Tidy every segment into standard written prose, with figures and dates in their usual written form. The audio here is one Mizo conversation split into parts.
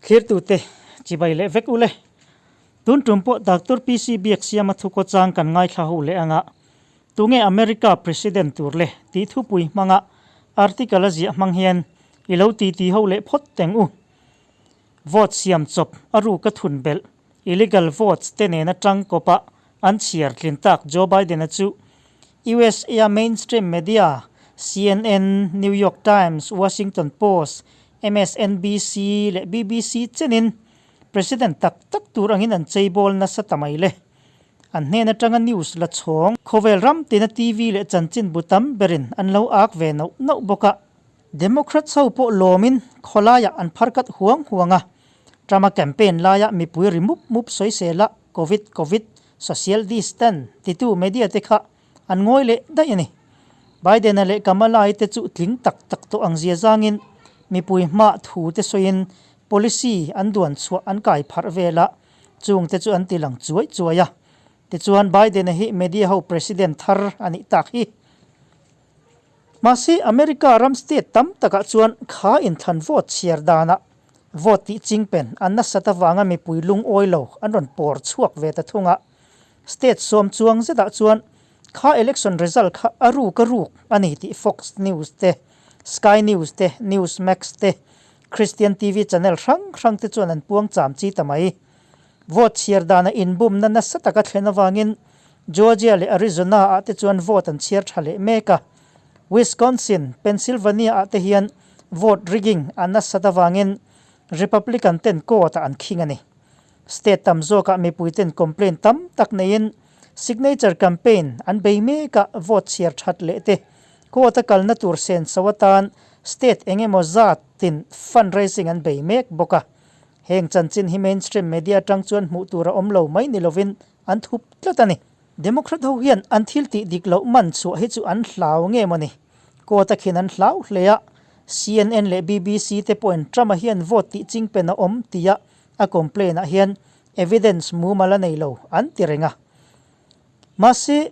Thlirtute, chibai leh vek ule. Tun tum pawh Doctor PC Biaksiama thukaw chang kan ngaithla ho leh anga, tunge America President tur le tih thupui hmanga article a ziah hmang hian i lo titi ho leh phawt teng u. Vote siam chawp a ruk a thun belh, illegal votes te nena tang kawpa an chhiar tlin tak Joe Biden-a chu USA-a mainstream media CNN, New York Times, Washington Post, MSNBC leh BBC chenin President tak tak tur angin an cheibawl nasa ta mai le. An hnen atanga news la chhawng khawvel ram tina TV leh chanchinbu tam berin an lo ak ve nauh nauh bawk a. Democrats ho pawh lawmin khawlaiah an phar kat huang huang a, Trump-a campaign laia mipui ri mup mup sawisel a Covid Covid social distance titu media te kha an ngawi leh daih a ni. Biden-a leh Kamala-i te chu tling tak tak tawh ang zia zangin mipui hmah thu te sawiin policy an duan chhuah an kai pharh vel a, chung te chu an ti lang chuai chuai a. Tichuan Biden-a hi media ho president thar a nih tak hi. Mahse, America ram state tam takah chuan kha inthlan vote chhiar danah vote tih chingpen an nasat avanga mipui lungawi lo an rawn pawr chhuak ve ta thung a. State sawm chuang zetah chuan kha election result kha a ruk a ruk a ni tih Fox News te, Sky News te, Newsmax te, Christian TV channel hrang hrang te chuan an puang cham chi ta mai. Vote chhiar dana inbumna nasa taka thlen avangin Georgia leh Arizona ah te chuan vote an chhiar tha leh mek a. Wisconsin, Pennsylvania ah te hian vote rigging a nasat avangin Republican ten court ah an khing a ni. State tam zawkah mipui ten complaint tam tak neiin signature campaign an bei mek a, vote chhiar that leh te court a kalna tur senso atan state eng emaw zat tin fundraising an bei mek bawk a. Heng chanchin hi mainstream media atang chuan hmuh tur a awm lo mai ni lovin an thup tlat a ni. Democrat ho hian an thil tih dik loh man chhuah hi chu an hlau nge maw ni? Court a khin an hlau hle a, CNN leh BBC te pawhin Trump-a hian vote tih chingpen a awm tia a complaint ah hian evidence mumal a nei lo an ti reng a. Mahse,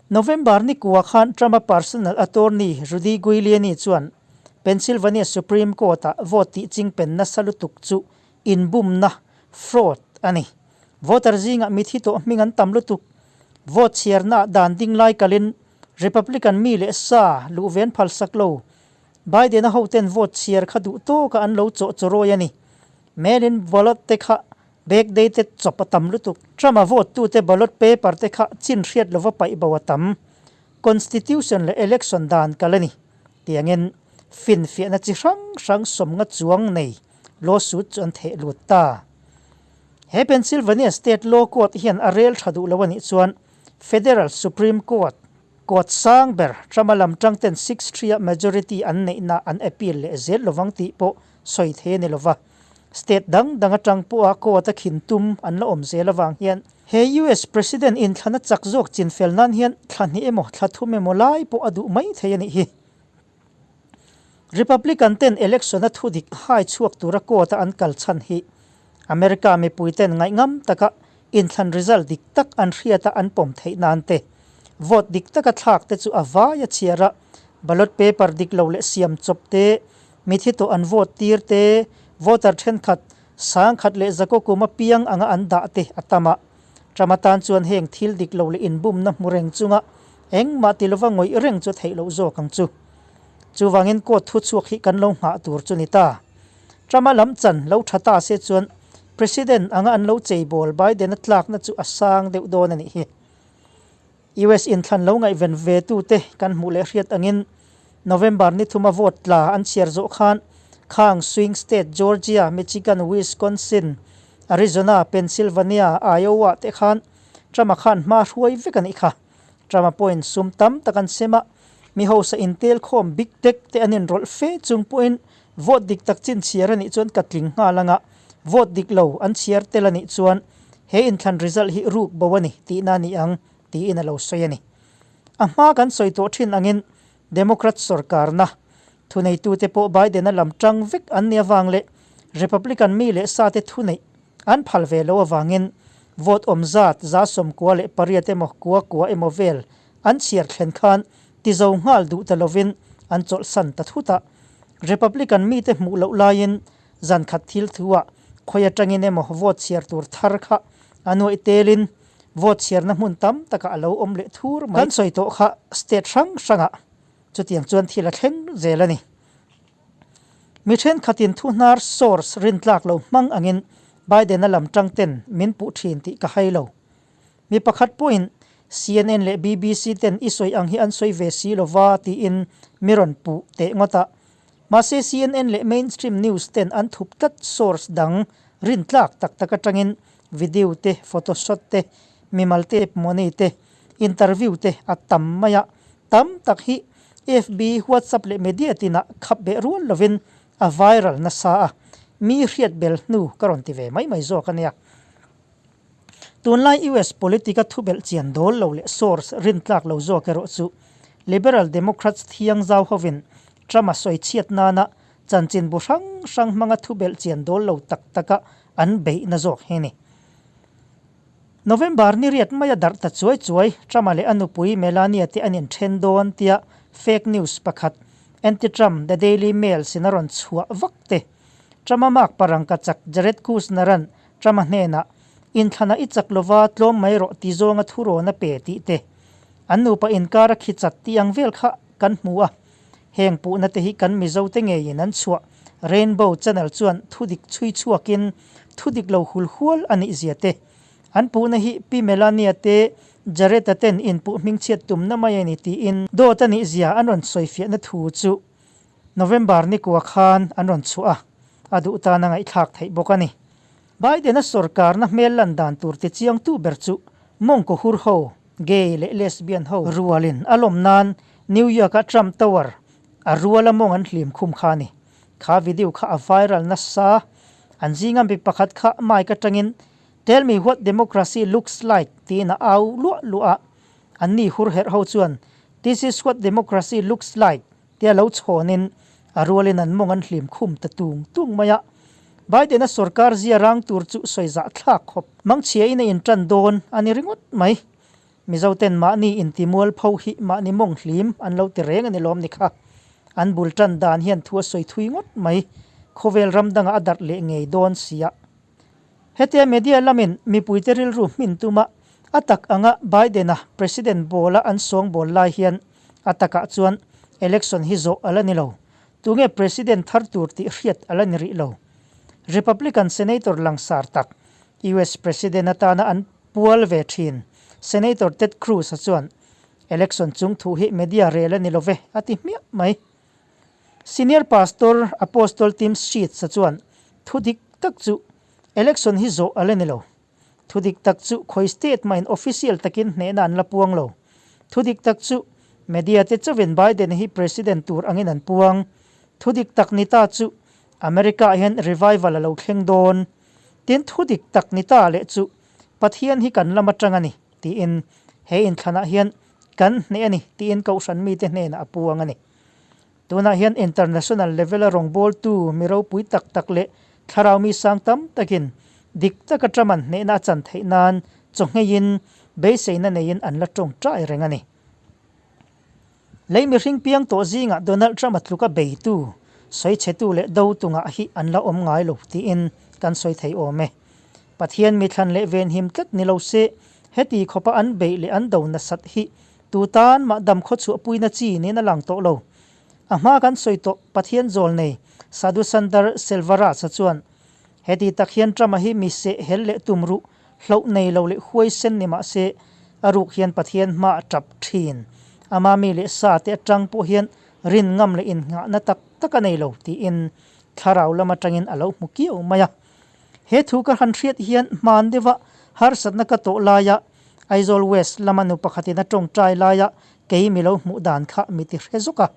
November ni kua khan Trump-a personal attorney Rudy Giuliani chuan Pennsylvania Supreme Court-ah vote tih chingpen nasa lutuk chu inbumna, fraud, a ni. Voter zingah mithi tawh hming an tam lutuk. Vote chhiarnaah dan ding lai kalin Republican mi leh sa luh ven phalsak lo. Biden-a hoten vote chhiar kha duh tawkah an lo chawh chawrawi a ni. Mail-in ballot te kha Back dated chawp a tam lutuk. Trump-a vote tute ballot paper te kha chin hriat lova paih bo a tam. Constitution leh election dan kal a ni. Tiangin finfiahna chi hrang hrang sawmnga chuang nei lawsuit chu an theh lut ta. He Pennsylvania State Law Court hian a rel tha duh lo a nih chuan Federal Supreme Court, court sang ber, Trump-a lam tangten 6-3 a majority an neihna an appeal leh zel lovang tih pawh sawi thei a ni lova. State dang dang atang pawha court a khin tum an la awm zel avang hian he US President inthlana chak zawk chinfel nan hian thla hnih emaw thla thum emaw lai pawh a duh mai thei a nih hi. Republican ten election a thudik hai chhuak tura court a an kal chhan hi America mipui ten ngaihngam taka inthlan result dik tak an hriata an pawm theih nan te, vote dik taka thlak te chu a vai a chhiar a, ballot paper dik lo leh siam chawp te, Mithi tawh an vote tir te, voter thenkhat, sangkhat leh zakaw kum apiang anga an dah te a tam a. Trump atan chuan heng thil dik lo leh inbumna hmu reng chunga engmah ti lova ngawih reng chu a theih loh zawk ang chu. Chuvangin court thuchhuak hi kan lo nghah tur chu ni ta. Trump-a lam chan lo tha ta se chuan President anga an lo cheibawl Biden-a tlakna chu a sang deuh dawn a nih hi. US inthlan lo ngaihven ve tute kan hmuh leh hriat angin November ni thuma vote tla an chhiar zawh khan khang swing state Georgia, Michigan, Wisconsin, Arizona, Pennsylvania, Iowa te khan Trump-a khan hma hruai vek a nih kha. Trump-a pawhin sum tam tak an sem a, mi hausa intel khawm big tech te an inrawlh fe chung pawhin vote dik tak chin chhiar a nih chuan ka tling nghal anga vote dik lo an chhiar tel a nih chuan he inthlan result hi ruk bo a ni tihna a ni ang tiin a lo sawi a ni. A hma kan sawi tawh thin angin Democrat sorkarna thuneitute pawh Biden-a lam tang vek an nih avang leh Republican mi leh sate thuneih an phal ve lo avangin vote awm zat 98 emaw kua kua emaw vel an chhiar thlen khan tizo nghal duh ta lovin an chawlhsan ta thut a. Republican mite hmuh loh laiin zan khat thil thu ah Khawi atangin emaw vote chhiar tur thar kha a nuaih telin vote chhiarna hmun tam takah a lo awm leh thur mai. Kan sawi tawh kha state hrang hrangah chutiang chuan thil a thleng zel a ni. Mi thenkhatin thuhnar source rintlak lo hmang angin Biden-a lam tang ten min puh thin tih ka hai lo. Mi pakhat pawhin CNN leh BBC ten i sawi ang hi an sawi ve si lova tiin mi rawn puh teh ngawt a. Mahse CNN leh mainstream news ten an thup tlat source dang rintlak tak tak atangin video te, photoshot te, mimal te, money te, interview te a tam mai a. Tam tak hi FB, WhatsApp leh media tinah khap beh rual lovin a viral nasa a, mi hriat bel hnu ka rawn ti ve mai mai zawk a nia. Tunlai US politic a thubelh chian dawl lo leh source rintlak lo zawk erawh chu Liberal Democrats thiang zau hovin Trump a sawi chhiat nana chanchin bu hrang hrang hmanga thubelh chian dawl lo tak taka an beihna zawk hi a ni. November ni riat maia darh ta chuai chuai Trump-a leh a nupui Melania te an inthen dawn tia fake news pakhat anti-Trump The Daily Mail sin a rawn chhuah vak te. Trump-a mark parangka chak Jared Kushner-a'n Trump-a hnenah, Inthlana i chak lova tlawm mai rawh ti zawnga thu rawn a pe tih te, an nupa inkar a khi chat tih ang vel kha kan hmu a. Heng puhna te hi kan Mizo te ngeiin an chhuah. Rainbow Channel chuan thudik chhui chhuakin thudik lo hul hual a nih zia te. An puhna hi Pi Melania te Jared-a ten inpuh hmingchhiat tumna mai a ni tiin dawt a nih zia an rawn sawifiahna thu chu November ni kua khan an rawn chhuah a, a duh tan a ngaihthlak theih bawk a ni. Biden-a sorkarna hmel lan dan tur ti chiangtu ber chu mawngkaw hur ho, gay leh lesbian ho rualin a lawm nan New York-a Trump Tower a ruala mawng an hlim khum kha a ni. Kha video kha a viral nasa. An zinga mi pakhat kha mic atangin Tell me what democracy looks like tiin a au luah luah a. Anni hur herh ho chuan This is what democracy looks like tia lo chhawnin a rualin an mawng an hlim khum ta tung tung mai a. Biden-a sorkar zia rang tur chu sawi zah thlak khawp. Mangchhiain a intan dawn a ni ringawt mai. Mizoten mahni intimual pho hi mahni mawng hlim an lo ti reng a ni lawm ni kha. An bul tan dan hian thu a sawi thui ngawt mai. Khawvel ram dangah a darh leh ngei dawn sia. Hetia media lamin mipuite rilru hmin tuma a tak anga Biden-a President bawla an sawngbawl lai hian a takah chuan election hi zawh a la ni lo. Tunge President thar tur tih hriat a la ni rih lo. Republican Senator langsar tak, US President atana an pual ve thin Senator Ted Cruz-a chuan election chung thu hi media rel a ni lo ve a ti hmiah mai. Senior Pastor Apostle Tim Sheets-a chuan thu dik tak chu election hi zawh a la ni lo. Thu dik tak chu khawi state mahin official takin hnehna an la puang lo. Thu dik tak chu media te chauhin Biden hi president tur angin an puang. Thu dik tak ni ta chu America ah hian revival a lo thleng dawn. Tin thu dik tak ni ta leh chu Pathian hi kan lam atang a ni tiin he inthlanah hian kan hneh a ni tiin kohhran mite hnenah a puang a ni. Tunah hian international level a rawngbawltu mi ropui tak tak leh thlarau mi sang tam takin dik taka Trump-a'n hnehna a chan theih nan chawngheiin beiseina neiin an la tawngtai reng a ni. Lei mihring piang tawh zingah Donald Trump-a tluka beitu, sawichhetu leh dotu ngah hi an la awm ngai lo tiin kan sawi thei awm e. Pathian mithlan leh venhim tlat ni lo se heti khawpa an beih leh an do nasat hi Tu tan mah dam khaw chhuahpuina chi niin a lang tawh lo. A hma kan sawi tawh Pathian zawl nei Sadhu Sundar Selvaraj-a chuan, Heti tak hian Trump-a hi mi seh hel leh tum ruh, hloh nei lo leh huai sen ni mah se, a ruk hian Pathian hma a tap thin. Ama mi leh sa te atang pawh hian rin ngam leh innghahna tak tak a nei lo, tiin thlarau lam atangin a lo hmu kiau mai a. He thu ka han hriat hian hman deuha harsatna ka tawh laia Aizawl West lama nu pakhatin a tawngtai laia kei mi lo hmuh dan kha mi ti hre zawk a.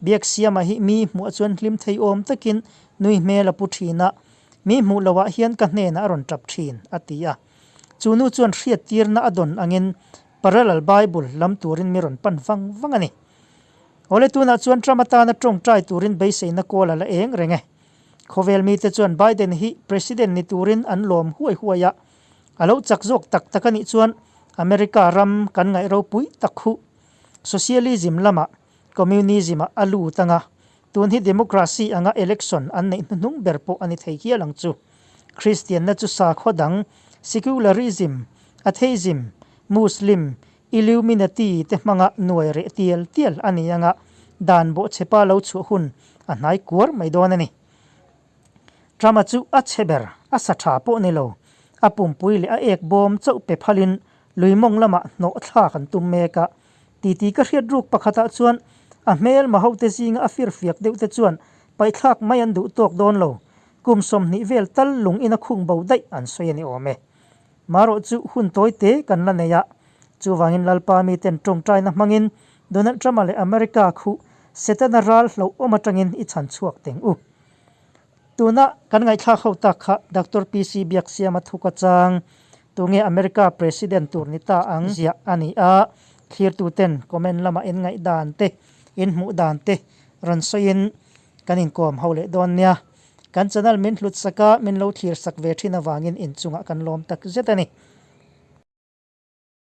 Biaksiama hi mi hmuh chuan hlim thei awm takin nui hmel a pu thin a, mi hmuh loah hian ka hnenah a rawn tap thin, a ti a. Chu nu chuan hriattirna a dawn angin Parallel Bible lam turin mi rawn pan vang vang a ni. Awle tunah chuan Trump atana tawngtai turin beiseina kawl a la eng reng e. Khawvel mite chuan Biden hi President ni turin an lawm huai huai a, a lo chak zawk tak tak a nih chuan America ram kan ngaih ropui tak huh. Socialism lamah Communism ah a lut anga, tun hi Democracy anga election an neih hnuhnung ber pawh a ni thei hial ang chu. Kristianna chu sakhaw dang, secularism, atheism, Muslim, Illuminati te hmanga nuai reh tial tial a ni anga dan bawhchhepa lo chhuah hun a hnai kuar mai dawn a ni. Trump-a chu a chhe ber, a sa tha pawh ni lo. A pumpui leh a ek bawm chauh pe phalin lui mawng lamah hnawh thlak an tum mek a. Titi ka hriat ruk pakhatah chuan a hmel mahote zinga a firfiak deuh te chuan paihthlak mai an duh tawk dawn lo. Kum 20 vel tal lung ina khung bo daih an sawi a ni awm e. Marawh chu hun tawi te kan la nei a, chuvangin Lalpa miten tawngtaina hmangin Donald Trump-a leh America khuh Setana ral hlauhawm atangin i chhan chhuak teng u. Tuna kan ngaihthlak ho tak kha Doctor PC Biaksiama thuka chang, tunge America President tur ni ta ang ziah a ni a, thlirtuten comment lamah in ngaih dan te, in hmuh dan te rawn sawiin kan inkawm ho leh dawn nia. Kan channel min hlut sak a, min lo thlir sak ve thin avangin inchungah kan lawm tak zet a ni.